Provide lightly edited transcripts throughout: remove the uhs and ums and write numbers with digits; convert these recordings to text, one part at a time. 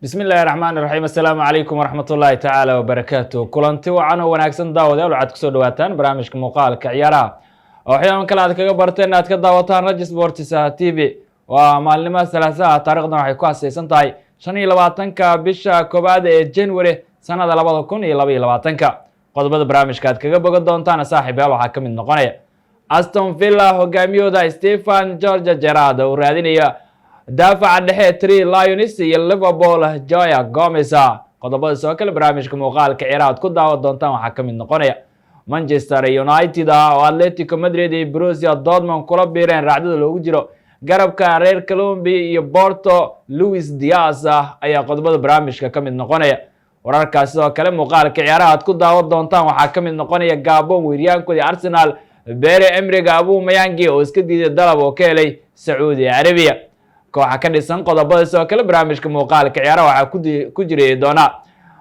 Bismi illaahi raxmaan raxiim. Assalaamu calaykum waraxmatullaahi tacaala wabarakaatu. Kulanti wacan oo wanaagsan, daawadayaal. Waxaad kusoo dhawaataan barnaamijka muuqaalka ciyaaraha oo waxyaaban kale aad kaga barteen aad ka daawataan Raji Sports TV. Waa maalinimada Salaasaha, taarikhdan waxay ku haseysan tahay 25-ka bisha koowaad ee January, sanada 2022-ka. Qodobada barnaamijka aad kaga bogan doontaan, saaxiibayaal, waxaa ka mid noqonaya Aston Villa hogaamiyooda Steven George Gerrard uu raadinaya daafaca dhexe Three Lions iyo Liverpool Joe Gomez. Qodobada soo kale barnaamijka muuqaalka ciyaaraha aad ku daawan doontaan waxaa ka mid noqonaya Manchester United oo Atletico Madrid iyo Borussia Dortmund kula biireen raacdada loogu jiro garabka reer Colombia iyo Porto Luis Diaz ayaa qodobada barnaamijka ka mid noqonaya. Wararkaas sidoo kale muuqaalka ciyaaraha aad ku daawan doontaan waxaa ka mid noqonaya Gabon weeryaankoodii Arsenal Pierre Emerick Aubameyang oo iska diiday dalab oo ka helay Sacuudi Carabiya. Kooxa ka dhisan. Qodobada sidoo kale barnaamijka muuqaalka ciyaaraha waxaa ku jiri doona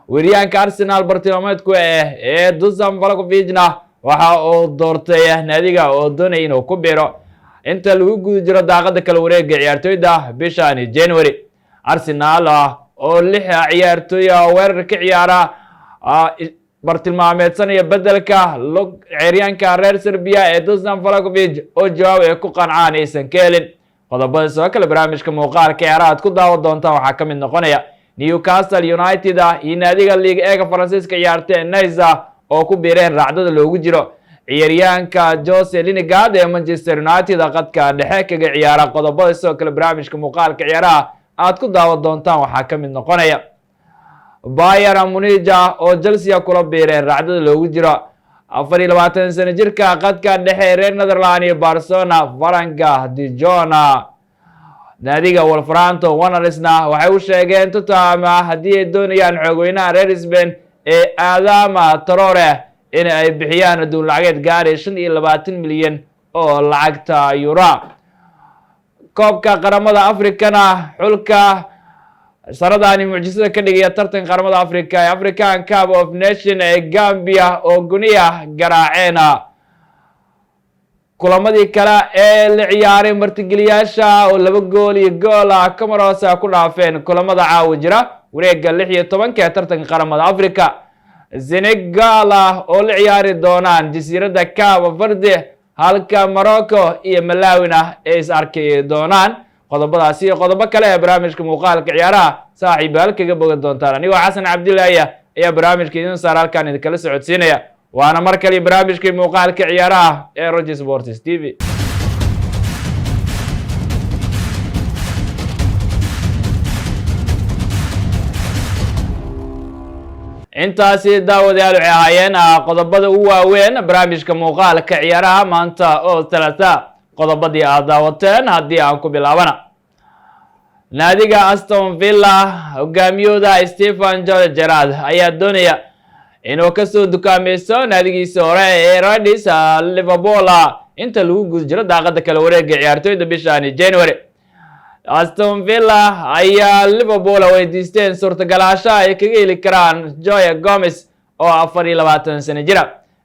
weeryaanka Arsenal bartilmaameedku ee Dusan Vlahovicna waxa uu doortay naadiga oo doonaya inuu ku biiro inta lagu guda jiro daaqada kala wareega ciyaartoyda bishani January. Arsenal oo lix ciyaartooy oo weerar ka ciyaara bartilmaameedsanaya bedelka ciyaaryaanka reer Serbia ee Dusan Vlahovic oo jawaab ay ku qancaan aysan ka helin. Qodobada sidoo kale barnaamijka muuqaalka ciyaaraha aad ku daawan doontaan waxaa ka mid noqonaya Newcastle United iyo naadiga Ligue 1-ga Faransiiska ciyaartee Nice oo ku biireen raacdada loogu jiro ciyaaryahanka Jesse Lingard ee Manchester United qadka dhexe kaga ciyaara. Qodobada sidoo kale barnaamijka muuqaalka ciyaaraha aad ku daawan doontaan waxaa ka mid noqonaya Bayern Munich oo Chelsea kula biireen raacdada loogu jiro 24 sano jirka qadka dhexe ee reer Netherland iyo Barcelona Frenkie de Jong. Naadiga Wolverhampton Wanderersna waxay u sheegeen Tottenham haddii ay doonayaan xoogweynaha reer Spain ee Adama Traore in ay bixiyaan adduun lacageed gaaraya 25 milyan oo lacagta euro. Koobka Qaramada Africana, xulka sanadani mucjisada ka dhigaya tartanka Qaramada Africa ee African Cup of Nation ee Gambia oo Guinea garaaceena. Kulamadii kale ee la ciyaaray, martigeliyaasha oo 2 gool iyo gool ah Comoros ku dhaafeen. Kulamada caawa jira, wareega 16-ka ee tartanka Qaramada Africa, Senegal oo la ciyaari doonaan jasiiradda Cape Verde, halka Morocco iyo Malawina ay is arki doonaan. Qodobadaasi iyo qodobo kale ee barnaamijka muuqaalka ciyaaraha, saaxiibayaal, kaga bogan doontaan. Anigoo Xasan Cabdillahi ayaa barnaamijka idin saar, halkaan idinkala socodsiinaya. Waana mar kale barnaamijkii muuqaalka ciyaaraha ee Roger Sports TV. Intaasi, daawadayaal, waxay ahaayeen qodobada ugu waaweyn barnaamijka muuqaalka ciyaaraha maanta oo Talata. Qodobadii aad daawateen haddii aan ku bilaabana, naadiga Aston Villa hogaamiyooda Steven George Gerrard ayaa doonaya inuu kasoo dukaameysto naadigiisa hore ee Reds Liverpool inta lagu guda jiro daaqada kala wareega ciyaartoyda bishani January. Aston Villa ayaa Liverpool weydiisteen suurtagalaashaha ay kaga heli karaan Joe Gomez oo 24 sano jira.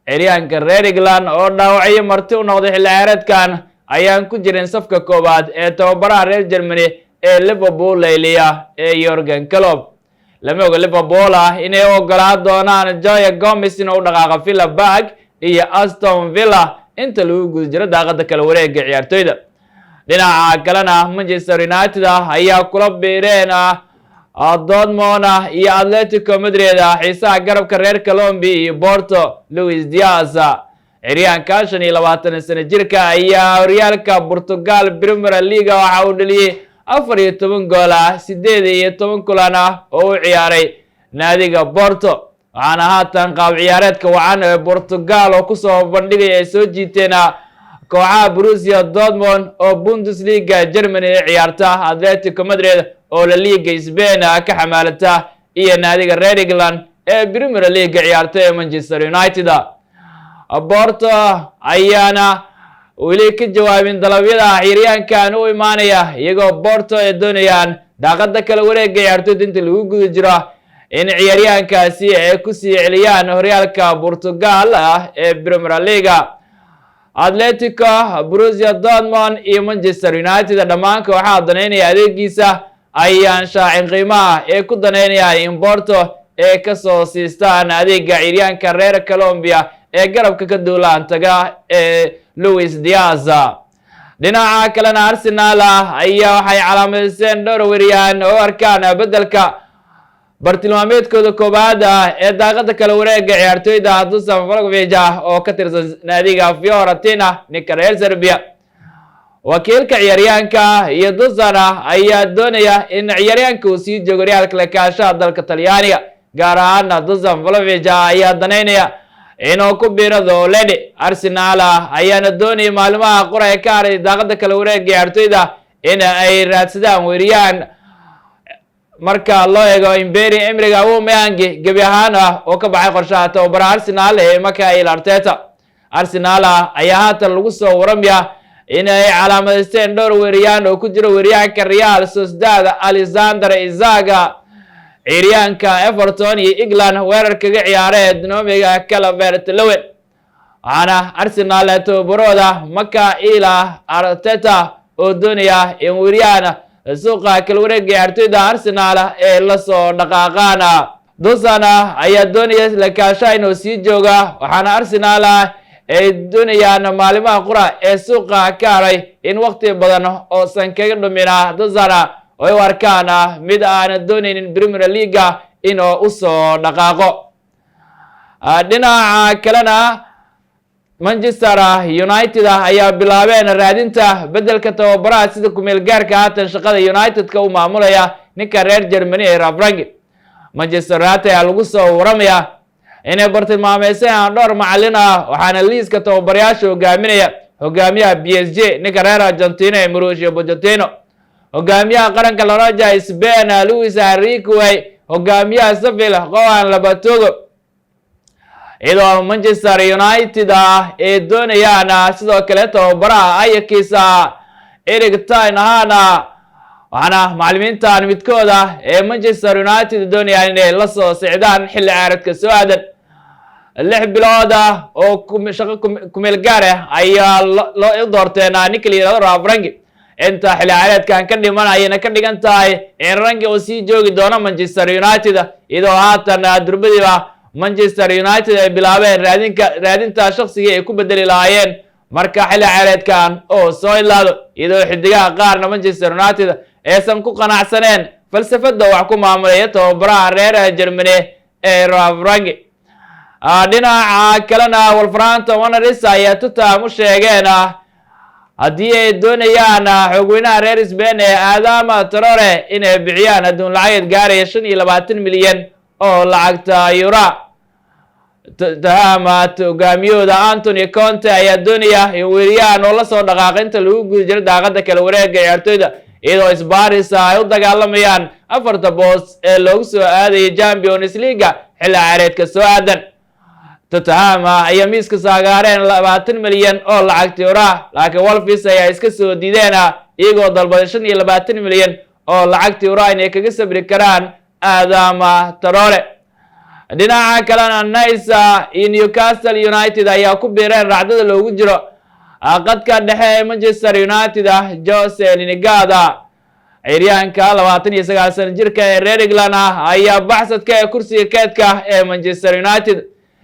Ciyaaryahanka reer England oo dhaawacyo marti u noqday xilli ciyaareedkan ayaan ku jirin safka koowaad ee tababaraha reer Germany ee Liverpool layliya ee Jurgen Klopp. Lama oga Liverpool inay u ogolaa doonaan Joe Gomez inuu u dhaqaaqo Villa Park iyo Aston Villa inta lagu guda jiro daaqada kala wareega ciyaartoyda. Dhinaca kalena, Manchester United ayaa kula biireen Dortmund iyo Atletico Madrid xiisaha garabka reer Colombia iyo Porto Luis Diaz. Ciyaaryahanka 25 sano jirka ayaa horyaalka Portugal Premier League waxa uu dhaliyey 14 gool 18 kulan oo u ciyaaray naadiga Porto, waxaana haatan qaab ciyaareedka wacan ee Portugal oo kusoo bandhigaya ay soo jiiteen kooxaha Borussia Dortmund oo Bundesliga Germany ee ciyaarta, Atletico Madrid oo La Liga Spain ka xamaalata iyo naadiga reer England ee Premier League ciyaarta ee Manchester United. Porto ayaana weli ka jawaabin dalabyada ciyaaryahankan u imaanaya, iyagoo Porto ay doonayaan daaqada kala wareega ciyaartoyda inta lagu guda jiro in ciyaaryahankaasi ay kusii celiyaan horyaalka Portugal ee Premier League. Atletico, Borussia Dortmund iyo Manchester United, dhammaan kooxaha daneynaya adeegiisa Ayaan shaacin qiimaha ee ku daneynayaan in Porto ee kasoo siistaan adeega ciiryaanka reer Colombia ee garabka ka duulaan taga ee Luis Diaz. Dhinaca kalena, Arsenal ayaa waxay calaamadeyseen dhowr weeriyaan oo arkaan beddelka bartilmaameedkooda koowaad ee daaqada kala wareega ciyaartoyda Dusan Vlahovic oo ka tirsan naadiga Fiorentina. Ninka reer Serbia, wakiilka ciyaaryahanka iyo Dusan ayaa doonaya in ciyaaryahanka uu sii joogo horyaalka lakaashaha dalka Talyaaniga. Gaar ahaana Dusan Vlahovic ayaa daneynaya inuu ku biiro the. Arsenal ayaana doonaya maalmaha qura ee ka haray daaqada kala wareega ciyaartoyda in ay raadsadaan weeriyaan, marka loo eego Pierre Emerick Aubameyang gebi ahaan ah oo ka baxay qorshaha tababaraha Arsenal ee Mikel Arteta. Arsenal ayaa haatan lagu soo waramaya in ay calaamadeysteen dhowr weeriyaan oo ku jiro weeryahanka Real Sociedad Alexander Isak, ciiryaanka Everton iyo England weerar kaga ciyaaree Dominic Calvert Lewin. Waxaana Arsenal tababarooda Mikel Arteta oo doonaya in weeryahan suuqa kala wareega ciyaartoyda Arsenal ee lasoo dhaqaaqaan. Dusan ayaa doonaya lakaasha inuu sii jooga, waxaana Arsenal ay doonayaan maalimaha qura ee suuqa ka haray in waqti badan oosan kaga dhumina Dusan, oo u arkaan mid aan doonaynin Premier League-a inuu usoo dhaqaaqo. Dhinaca kalena, Manchester United ayaa bilaabeen raadinta beddelka tababaraha sida kumeel gaarka haatan shaqada United-ka u maamulaya, ninka reer Germany ee Ralf Rangnick. Manchester United ayaa lagu soo waramaya inay bartilmaameyseen dhowr macalin ah, waxaana liiska tababarayaasha hogaaminaya hogaamiyaha PSG, ninka reer Argentina ee Mauricio Pochettino, hogaamiyaha qaranka loroja Spain Luis Enrique, hogaamiyaha Sevilla Julen Lopetegui, iyadoo Manchester United ah ay doonayaan sidoo kale tababaraha Ajax Erik ten Hag. Waxaana macalimiintan midkooda ee Manchester United doonayaan inay la soo socdaan xilli ciyaareedka soo aadan. 6 bilood ah oo shaqo kumeel gaar ah ayaa loo doorteen ninka la yihahdo Ralf Rangnick. Inta xilli ciyaareedkan ka dhiman ayayna ka dhigan tahay in Rangnick uu sii joogi doono Manchester United, iyadoo haatan durbadiiba Manchester United ay bilaabeen raadinta shaqsigii ay ku bedeli lahaayeen marka xilli ciyaareedkan oo soo ilaado, iyadoo xidigaha qaarna Manchester United aysan ku qanacsaneen falsafada wax ku maamulaya tababaraha reer Germany ee Ralf Rangnick. Dhinaca kalena, Wolverhampton Wanderers ayaa Tottenham u sheegeen haddii ay doonayaan xoogweynaha reer Spain ee Adama Traore inay bixiyaan adduun lacageed gaaraya 25 milyan oo lacagta euro. Tottenham hogaamiyahooda Antonio Conte ayaa doonaya in weeriyahan oo lasoo dhaqaaqay inta lagu guda jiro daaqada kala wareega ciyaartoyda, iyadoo Spurs ay u dagaalamayaan afarta boos ee loogu soo aadayay Champions League-a xilli ciyaareedka soo aadan. Tottenham ayaa miiska saagaareen 20 milyan oo lacagta euro, laakiin Wolves ayaa iska soo diideen, iyagoo dalbaday 25 milyan oo lacagta euro inay kaga sabri karaan Adama Traore. Dhinaca kalena, Nice iyo Newcastle United ayaa ku biireen raacdada loogu jiro qadka dhexe ee Manchester United ah Jesse Lingard. Ciyaaryahanka 29 sano jirka ee reer England ah ayaa baxsadka ee kursiga keedka ee Manchester United.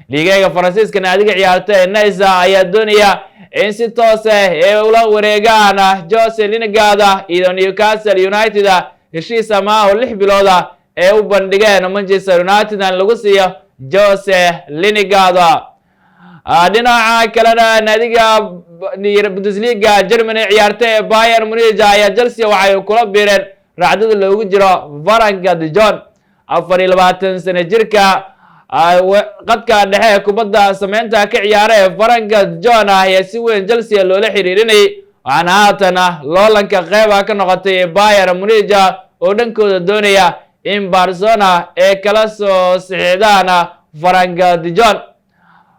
Liigeega Faransiiska naadiga ciyaarta ee Nice ayaa doonaya in si toos ah ay ula wareegaan Jesse Lingard, iyadoo Newcastle United heshiis amaah oo 6 bilood ah ee u bandhigeen Manchester United aan lagu siiyo Jesse Lingard. Dhinaca kalena, naadiga Bundesliga Germany ciyaarta ee Bayern Munich ayaa Chelsea waxay kula biireen raacdada loogu jiro Frenkie de Jong. 24 sano jirka qadka dhexe ee kubadda sameynta ka ciyaara ee Frenkie de Jong ayaa si weyn Chelsea loola xiriirinayay, waxaana haatan loolanka qeyba ka noqotay Bayern Munich oo dhankooda doonaya in Barcelona ay kala soo saxiixdaan Frenkie de Jong.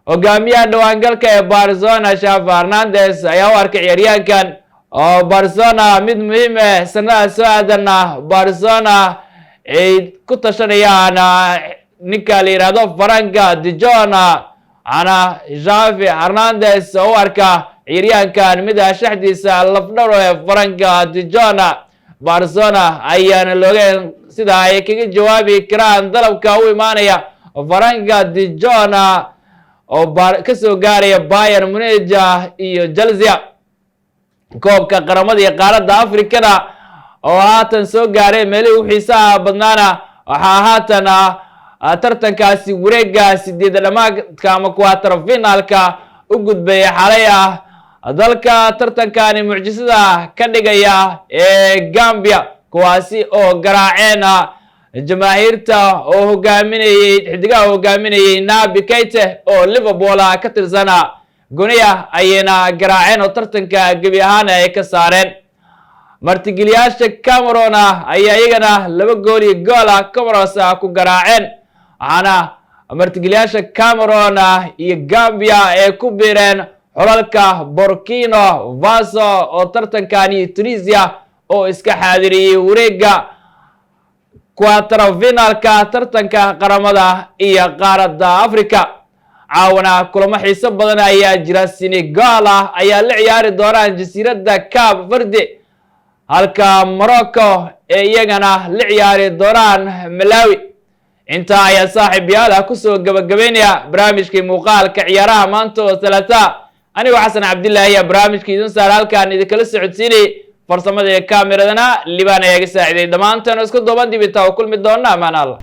Hogaamiyaha dhawaangalka ee Barcelona Xavi Hernandez ayaa u arkay ciyaaryahankan oo Barcelona mid muhiim ah sanada soo aadana Barcelona ay ku tashanayaan ninka la yihahdo Frenkie de Jong. Waxaana Xavi Hernandez oo u arka ciyaaryahankan mid shaxdiisa lafdhowr ee Frenkie de Jong. Barcelona ayaana loogeen sida ay kaga jawaabi karaan dalabka u imaanaya Frenkie de Jong oo kasoo gaaraya Bayern Munich iyo Chelsea. Koobka qaramada iyo qaaradda Africana oo haatan soo gaaray meelihii u xiisaha badnaana, waxaa haatan tartankaasi wareega sideeda dhamaadka ama quarter finalka u gudbaya xalay dalka tartankani mucjisada ka dhigaya ee Gambia, kuwaasi oo garaaceen jamaahiirta oo hogaaminayey xidigaha hogaaminayay Naby Keita oo Liverpool ka tirsana. Guniya ayayna garaaceen oo tartanka gebi ahaan ay ka saareen. Martigeliyaasha Cameroon ayaa iyagana 2 gool iyo gool Comoros ku garaaceen, waxaana martigeliyaasha Cameroon iyo Gambia ay ku biireen xulalka Burkina Faso oo tartankani Tunisia oo iska xaadiriyey wareega quarter finalka tartanka qaramada iyo qaaradda Africa. Caawana kulamo xiiso badan ayaa jira. Senegal ayaa la ciyaari doonaan jasiiradda Cape Verde, halka Morocco ee iyagana la ciyaari doonaan Malawi. Intaa ayaa saaxiib yaal ah kusoo gabagabeynaya barnaamijkii muuqaalka ciyaaraha maanta oo Talaata. Anigoo Xasan Cabdillahi ayaa barnaamijka idin saara, halkaan idinkala socodsiinayay. Farsamada ee kaameradana Libaan ayaa iga saaciday. Dhammaanteen isku duuban dibita oo kulmi doona. Amaan Allah.